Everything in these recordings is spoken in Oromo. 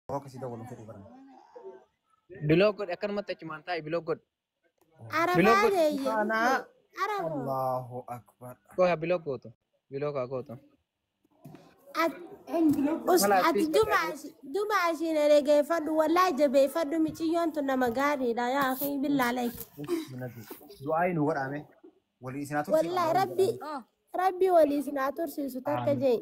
Akkasii dawwaluun fedhu baran. Block godhi, akkanumatti achumaan taa'i, block godhi. Block Arafaa godhi. deeyye. Kanaa Arafoo. Allahu akbar. Koo block gootu. Block haa gootu. Us Mala ati speaker duma ashiin eregeeffadhu, wallaahi jabeeffadhu, miciyyoon tun nama gaariidha yaa akhi, billaa like. Du'aa nu godhame. Walii isin haa tursiisu. Wallaahi rabbi rabbi walii isin haa tursiisu takka jee.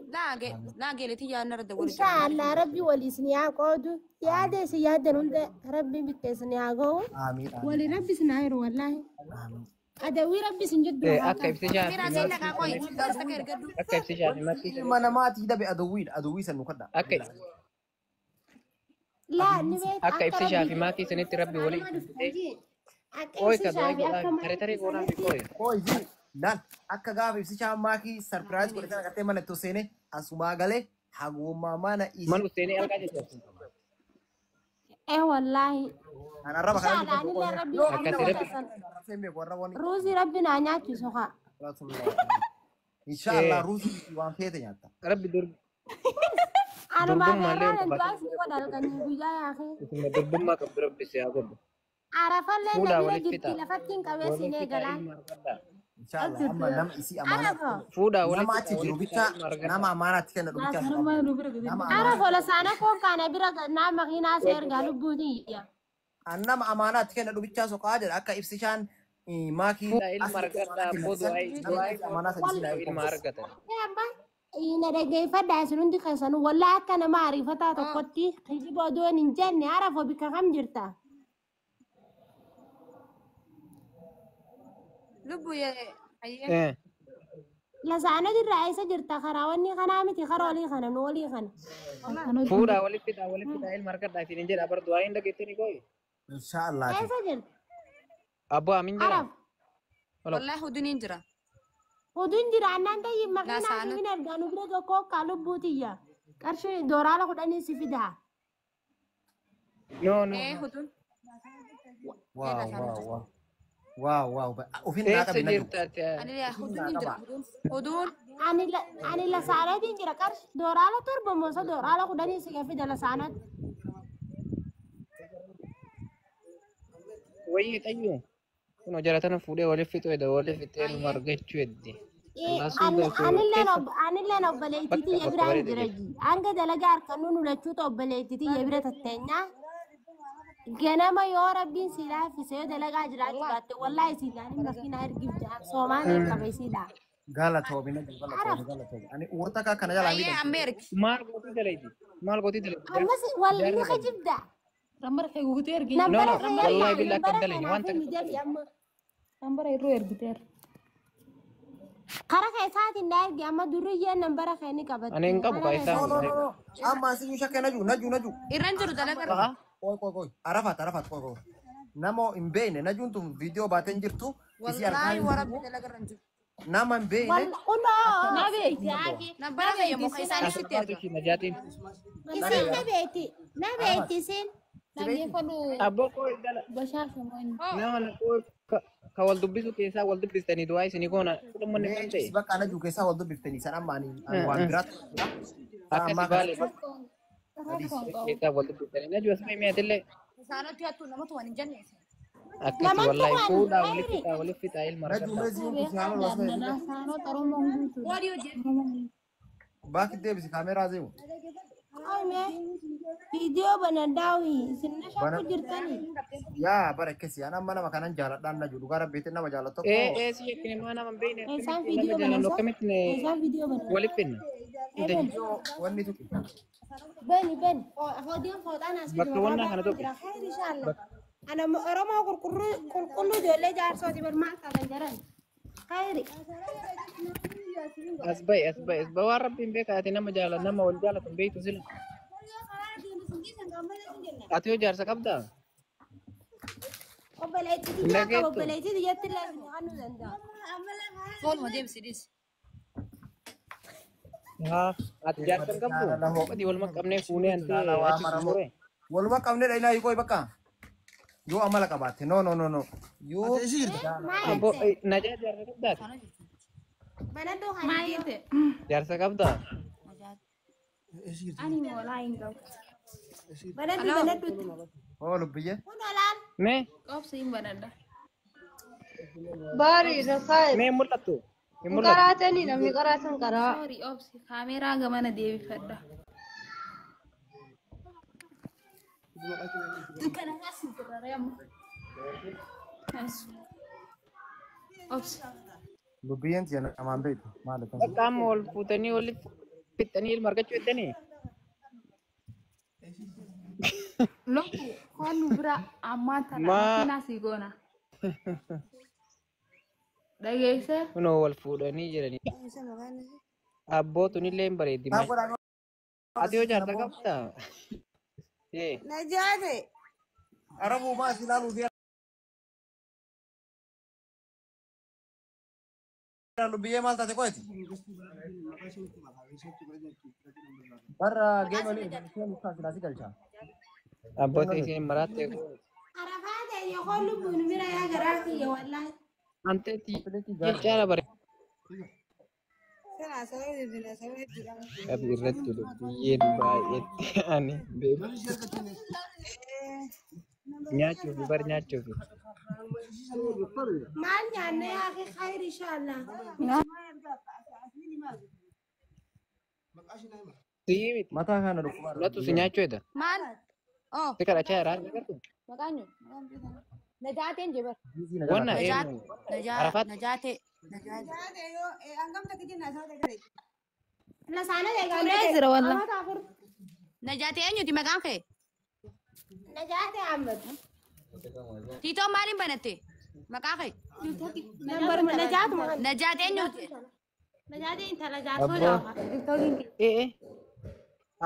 Laa geeletii yaadna irra wali. Insha Allah rabbi walii isin haa qoodu, yaada isin yaaddan hunda rabbi bitta isin haa ga'u. Amiin amiin. Walii rabbi isin haa hiru wallaahi. Amiin. Adawii rabbi isin jidduu haa Akka qabu. ibsishaa fi Miraa seen dhaqaa qoy takka ergadhu. Akka ibsishaa fi makkii Ilma namaatii dhabe adawwiidha. Adawwii san nu kadha. Akka Laa ni beek akka akka ibsishaa rabbi fi maakii isinitti rabbi walii anuma dhuftan jee. Akka Qoy ka ibsishaa du'aa fi godhaa akka tarii tarii maakii goonaa fi sanitti. qoy. Qoy ji laal akka gaafa ibsishaa maakii surprise godhe sana gartee mana itti seene asumaa galee hagummaa mana isi. Mana seenee algaa jechuudha. Ee wallaahi. Kan arraba Insha kana Allah anillee rabbi Akkasi arraba rabbi san. arrabsee beeku warra wani. Ruuzii rabbi naa nyaachisu haa. Insha Allah ruuzii waan feete nyaatta. Rabbi dur Anumaa durbummaa illee feerraan hin du'aa qabaatin. isin godha halkanii guyyaa yaakee. Isuma durbummaa qabdu rabbi si haa godhu. Arafallee na Fuudhaa bira walitti jirti fixa. lafatti hin qabee Walitti siin fixa eegalaan. ilma argadhaa. Insha Allah amma nama isii amaanaa Arafo. Fuudhaa nama walitti achi fixa, jiru walitti fixa bicha ilma argadhaa. nama amaanaatti kenna bichaa si qaba. Nama amaanaa Arafo lasaana koo kaana bira naa makiinaa see ergaa lubbuutiin iyya. An nama amaanaatti kenna dubichaa soqaa jedha akka ibsishaan maakii Fuudhaa ilma aslitti argadhaa amaanaa kenna abboo san du'aa nama du'aa isii amaanaa san isii naa ilma eeggamu. argatan. Amma na dhaggeeffadhaa isin hundi keessanuu, wallaahi akka nama ariifataa tokkotti kijiba odoon hin jenne, Arafo bikka kam jirta? Lubbu ayyee. Lasaana jirra, eessa jirta? Karaa wanni kanaa miti, karaa olii kana, nu olii kana. Fuudhaa walitti fixa, walitti fixa ilma argadhaa isin hin jedha bar, du'aa hin dhageettanii qoy. Insha Allah. Eessa jirta? Abboo amiin jedha. Araf. Olo. Wallaahi huduun jira. Huduun jira annaan ta'e makiinaa Lasaana. simin ergaa nu bira tokko akka lubbuutiyya. Qarshii dooraala 10 si fidaa. No no. Ee, huduun. Waaw waaw waaw. Waaw waaw. Ofin naa Eessa qabi naju. jirta ati? Ani huduun hin jira, huduun. Huduun. Ani lasaanatiin jira, qarshii dooraala 7 moosa dooraala 10 si fida lasaanatti. Wayii xayyuu. Kun jara tana fuudhee walitti fixuu hedda, walitti fixee ilma argachuu heddi. Anilleen obboleettii tiyya Bakka biraan bareeda jira jirti. ji. Hanga dalagaa harkanuu nu lachuutu obboleettii tiyya bira tatteenyaa. Ganama yoo rabbiin si laaffise, yoo dalagaa jiraachuu baatte, wallaahi siidhaan makiinaa ergiif ja'a soomaan qaba isiidha. Galatoomi naju, galatoomi, galatoomi. Ani uurta akka kana jalaa Ayyee miidhamte. amma ergi. Maal gootii dalayti? Maal gootii dalayti? Ammas wal Jaarra ni qabdi. kijibda. Nambara kee guutee ergi. No Nambara no, kee wallahi ergaa billah akka nambara hin dalayne kanaaf waan takka himi deebi amma. Nambara irroo ergiteera. Kara keessaatiin na ergi amma, durriyyeen nambara kee ni qabatti. Ani hin qabu Kara kaa isaa. No no keessaatiin. no no. Amma asiyyuu shakke naju naju naju. Irra hin jiru dalaga. Fa'a Qoy qoy qoy. Arafaat arafaat, qoy qoy. Nama hin beekne najuun tun viidiyoo baatee hin jirtu. Isii argaa Wallaahi hin warabbi jirtu. dalaga irra hin jiru. Nama hin beekne. Wal kunoo. Na beekti. Nambara kee yommuu isaan sitti Asirraatu erga. ishii najaatiin. Isin na beekti. Na beekti isin. Dhaggeeffadhu. Abboo koo dala Bashaasha moo inni. nama na koo ka wal dubbisu keessaa wal dubbistanii du'aa isinii goona fudhammanni Mee kan ta'e. bakka naju keessaa wal dubbiftanii san amma ani ani waan biraatti jira. San Akkasi ammaa baale kana bakka Rakkoon qabu. keessaa wal dubbistanii naju asuma mi'aatillee Isaanatti hattuu namatu waan hin jenne. Akkasi Naman wallahi tuqaan fuudhaa walitti hayri. fixaa, walitti fixaa ilma Naju argadhaa. meeziin kun si haala wasna Dandanaa saanota Oromoon guutuudha. Boodii hojii. Baaki deebisi kaameeraa zeemu. Qoyme viidiyoo banadhaawi isin na Bana shakku jirtanii. yaa bara akkasi an amma nama kanan jaaladhaan naju dhugaa rabbiitti nama jaalatu tokko. Ee ee, si jettee maa nama hin beekne Eessaan akkamitti nama viidiyoo jaalannu banasa? akkamitti Eessaan viidiyoo banasa? walitti finna? Eben Viidiyoo wanni tuqi. bani bani hoodiin fooxaan as Bakka fidi wannaa mataa kana baay'ee tuqi. jira khayr inshallah. Ana Oromoo qulqulluu qulqulluu ijoollee jaarsooti bar maal taatan jaran khayri. As ba'i, as ba'i, as ba'i, waan rabbiin beeka ati nama jaala nama wal jaalatu hin beektu sila. Ati yoo jaarsa qabdaa? Obboleettii Hin tiyyaa qaba, dhageettu? obboleettii tiyyatti illee isin kennuu danda'a. Fooluma deebisi dhiisi. Haa, ati jaarsa hin qabdu? Jaalala hoo. Badii waluma qabnee fuunee antee Jaalala waa achi mara hoo. muree. Waluma qabnee dha ilaahi qoy bakka. Yoo amala qabaatte, no no no no. Yoo Ati eessa jirta? Maal Abbo jette? Najaa jaarsa qabdaati? Banadhuu kan Maal viidiyoo. jette? Jaarsa qabdaa? Eessa jirta? Ani moolaa hin qabu. Banadhu Aloo. banadhutti. Oo lubbiyyee. Kun olaal. Mee Obsi hin banadha. Baari rafaa'e. mee hin mul'attu? Hin mul'attu. Qaraatanii namni qaraatan qaraa. Sorry obsi kaameeraa gamana deebifadha. Kana as jirra amma. As. Obsi. Lubbiyyeen tiyya namaan beektu maal akkas. Bakka amma wal fuutanii walitti fixxanii ilma argachuu jettanii? Lobbu koonu bira ammaa tana Maa makiinaa sii goona. Dhageessee? kunoo wal fuudhanii jiranii. Abbootunillee hin bareeddi Taap maal. godhaa Ati yoo jaarsa qabdaa? Ee. Najaate. Arabuu maas ilaaluu fi lubbiyyee maal taate qo'eeti? Barra Maqaa geema si bedel. ni silaasi galcha. Abbootii isin maraatte. Arafaa ta'e yookaan lubbuun bira yaa garaa kiyya wallaahi. Anteetti jechaadha bare. Sana sababa dibina sababa jedhama. Qabi irratti lubbiyyeen baay'eetti ani beeku. Nyaachuufi bar nyaachuufi. Maal nyaanna yaa akhi khayr inshallah. Sii miti. Mataa kana dhukkubaadha Natu si lubbiyyeen. nyaachuu hedha. Maal? Oh, Si kadhachaa jira agartu. maqaan jiru. Najaateen jebar. Biizii na jalaa Wanna taate. Najaat, eenyu? Najaa, Arafaat. Najaatee. Najaatee. Najaate yoo hangam takka jenna sababa dagale. Lasaana eegaa Turee jira wallah. Amata afur. Najaatee eenyuti maqaan kee? Najaate Ahmed. Tiitoo maaliin banatte? Maqaa kee? Nambaruma najaatuma kana. Najaatee eenyuti? Najaate intala jaarsoo Abboo. jaafa. Ee.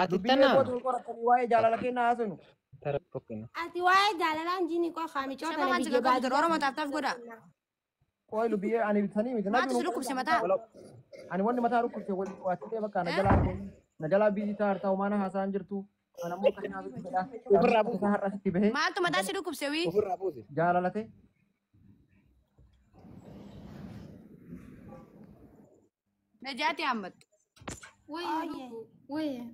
Ati Lubbiyyee tana. booda wal qorattanii waa'ee jaalala kennaa haasofnu. Tara tokkina. Ati waa'ee jaalalaan jiini koo kaamicoo Shaba tana kan si biyya qaqqabu jira. baadiyyaa Oromoo taaf taaf godha. Qo'ee lubbiyyee ani bitanii miti Maatu najuu si dhukkubse mataa? ani wanni mataa dhukkubse waatilee bakka na jalaa na jalaa biizii ta'a hartaa humaana haasa'an jirtu. Ana immoo kan haasa'u fedha. Ofirraa Akka buusi. isaa har'a sitti bahee Maaltu mataa si dhukkubse wii? Ofirraa buusi. jaalalate. Najaatee Ahmad. Wayya Ooyye. lubbu wayya.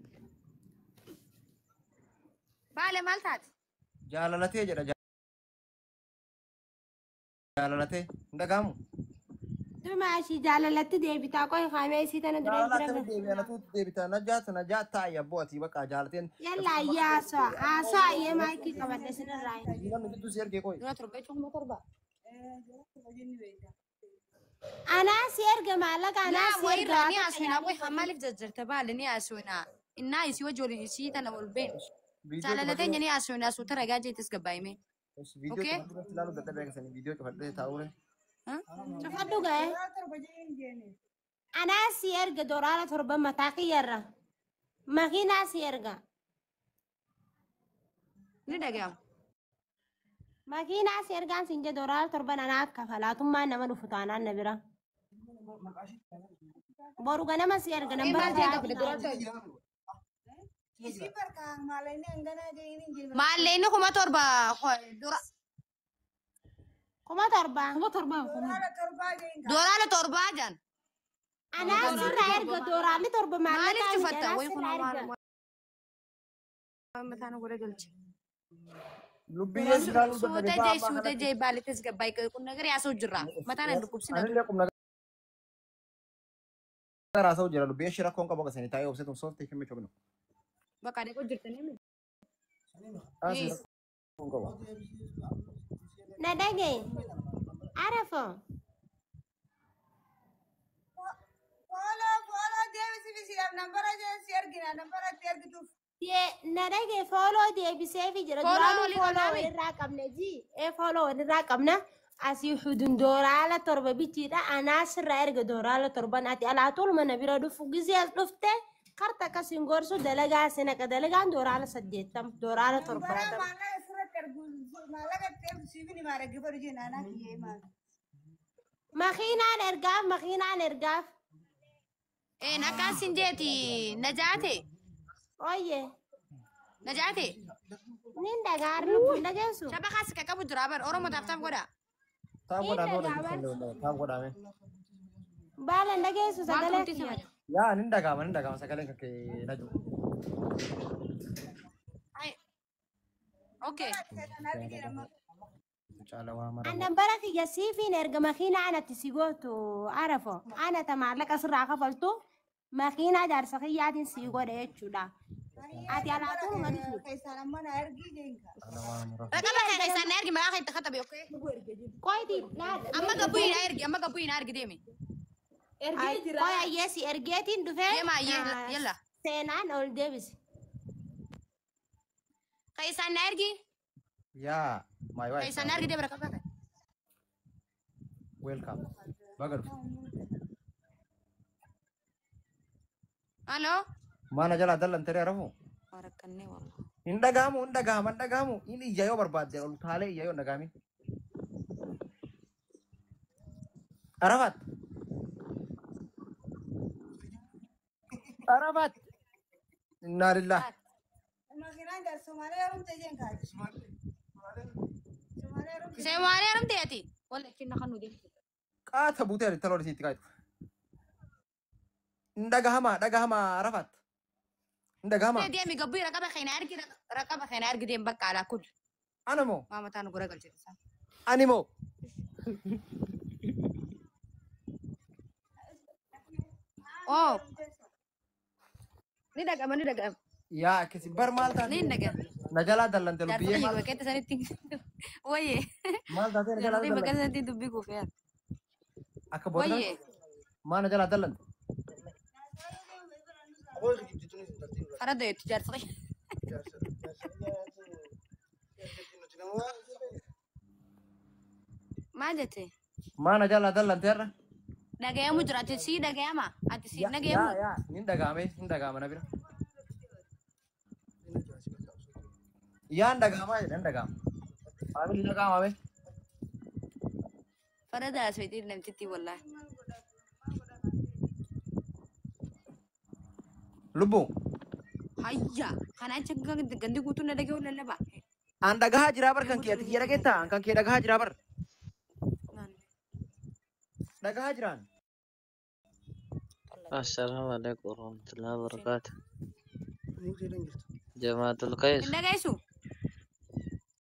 Baale maal taate? Jaalalatee jedha jaalalatee hin dhaga'amu. Dhuma ishii jaalalatti deebitaa qoy kaamee isii tana dura Jaalala bira akkamitti deebi'a natuutti deebita najaatu najaat taa'i abboo ati bakka jaalateen. Yalla ayyaa haasawaa haasawaa ayyee maayikii qabadhe sinirraa. Namni gidduu si ergee qo'i. Dura torba jechuun kuma torba. Anaa si erga maallaqa anaa Laa si erga wayirraa ni akka haasofnaa qoy maaliif jajjarta baale ni haasofnaa. Innaa isii wajji waliin isii tana wal been. Viidiyoo Jaalala teenya cufadhee ni haasofnaa suuta ragaa jeetis gabbaa'ime. viidiyoo Okay? cufadhee ilaaluu dadhabee akkasanii viidiyoo cufadhee taa'uure. Cufadhu ga'e. Dora torba jedhee jeene. Anaa si erga doraala torba mataa kiyyarra. Makiinaa si erga. Ni dhaga'ama. Makiinaa si ergaan siin jedhe doraala torban anaa kafalaatummaa nama dhufu taanaan na bira. Boru ganama si erga Ee nambara maal jee qabde ja'aatiin dura naa erga. torba. Isii barka maalayni hanganaa jedhee hin Maalleen 7,000 dura 7,000. 7,000 kuma. Dora torbaa jedhee doolaara torbaa jaan. Anaa sirraa erga dooraalli torba Maaliif maallaqaa miti cufatta? anaa Wayi kun sirraa maal erga. maal mataan godha galche. Lubbiyyeen si ilaaluu Suuta dadhabee jee ba'aa abbaa suuta kanatti. jee baalettes gabbaa'e kun nagari haasa'u jirra. Mataan hin dhukkubsinatu. Anillee qubna gara haasa'u jira lubbiyyeen shi rakkoon qabu akkasanii taa'ee obseetum sooftii hin michoofnu. Bakka adeekoo jirtanii miti. Taasii rakkoon qabu. Na dhagaye. Arafo. Fooloo fooloo deebisi bisiidhaaf nambara jee si ergina nambara itti ergituuf. Na dhagaye fooloo deebiseefi jira. Fooloo Duraanuu walii fooloo qabnaami. walirraa qabna ji. Ee fooloo walirraa qabna. Asii hudun dooraala torba bichiidha. Anaa sirraa erga dooraala torban ati alaa tolma na bira dhufu gizee as dhufte karta akkasiin gorsu dalagaa sinaqa dalagaan dooraala 80 dooraala Nambara 70. maallaqa sirratti ergu maallaqa itti ergu siifin himaa dhaggeeffatu jee naanaa kiyyee maal. Makiinaan ergaaf makiinaan ergaaf. Een akkaan sin jeeti najaate Ooyye. najaate Nin dhagaa lubbuun dhageessu. shaba kaas qaqqabu jira bar Oromoo taaf taaf godha. Taaf Nin godhaame dhagaa bar. taaf godhaame. Baala hin dhageessu Maaltu sagalee murtii kiyya. samaja? Yaa nin dhaga'ama nin dhaga'ama sagaleen kan kee naju. Ay Okay. Annan bara kiyya siifiin erga makiinaa anatti si gootu arafo. Ana ta maallaqa sirraa kafaltu makiinaa jaarsa kiyyaatiin si godha jechuudha. Ati alaatuun maliif? Keessaan amma na ergii jeenka. Raqaba kee keessaan na ergi maqaa kee itti katabe okay. Qoyti Amma gabbuu na ergi amma gabbuu na ergi deemi. Ergee jira. Qoy ayyee si ergeetiin dhufee Deema ayyee yalla. seenaan ol deebisi. Keessaan na ergi. Yaa my wife. Keessaan na ergi deemi raqaba kee. Welcome. Baga dhufte. Halo. Mana jalaa dallantee arafu? Waraqqannee wallah. Hin dhaga'amu, hin dhaga'ama, hin dhaga'amu. Inni iyya yoo barbaadde ol taalee iyya yoo hin dhaga'amin. Arafat. Arafat. Innaa lillah. Makiinaan jaarsa Somaalee heerumte jeenka. Somaalee heerumte. Seemaalee heerumte ati. Walla ittiin kan nu deemtu. Qaata buutee ani taloon isiitti kaayitu. Hin dhaga'ama, dhaga'ama Arafat. Hin dhaga'ama. Deemi gabbuu raqaba kee na ergi raqaba kee na ergi deemi bakka alaa kun. Ana moo? Maama taan gura galchite. Ani moo? Oh. Ni dhaga'ama ni dhaga'ama. Yaa akkasi bar maal taate? Ni dhaga'ama. Na jalaa dallante Jaarsa lubbiyyee kiyya maal bakka sanitti wayye. maal taatee na jalaa Jaarsa bakka dallante? sanitti dubbii kuufee. Akka booda Wayye. maa na jalaa dallante? Farada jettu jaarsa kiyya. Maal jette? Maa na jalaa dallante har'a? Dhaga'amu jira ati sii dhaga'ama ati sii Yaa dhaga'amu. yaa nin dhaga'ame hin dhaga'ama na bira. Yaa hin dhaga'amaa jedha hin dhaga'ama. Maamilli dhaga'amame. Farada asfeetii namtitti wallaahi. Lubbuu. Hayya kana achi gandi guutuun na dhaga'u lallaba. An dhagahaa jiraa bar kan kee ati kiyya dhageettaa? An kan kee dhagahaa jiraa bar. Dhagahaa jiraan. السلام عليكم ورحمة الله وبركاته. جماعة الخير. Hin dhaga'essu.